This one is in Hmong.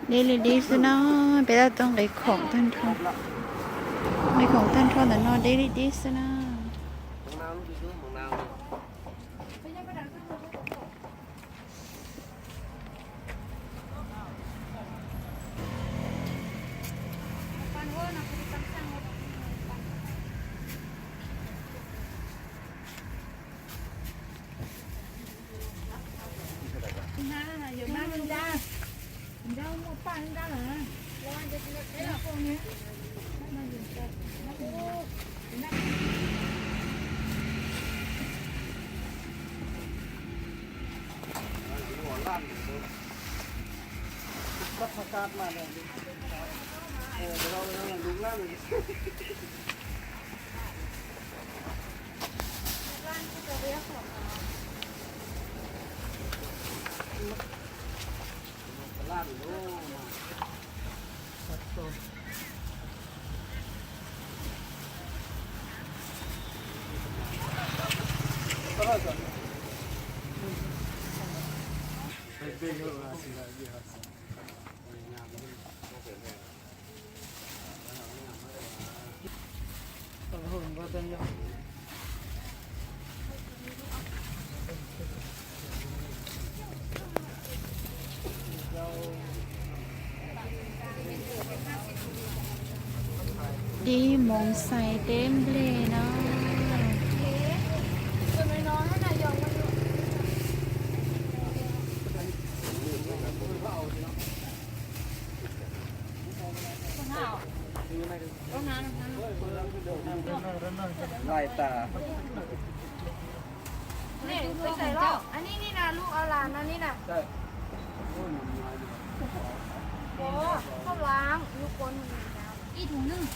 Deb li deb xwb na, peb tab tom nqis khoom tag nrho. Nqis khoom tag nrho ntawm no deb li deb xwb na. Dib moos xais deb nplej no. Lais tas. Nim, peb xaiv lawm. Ib nim no lub a las no nim no. Ua, koj lav, lub kua nim no. Ib thum nwj.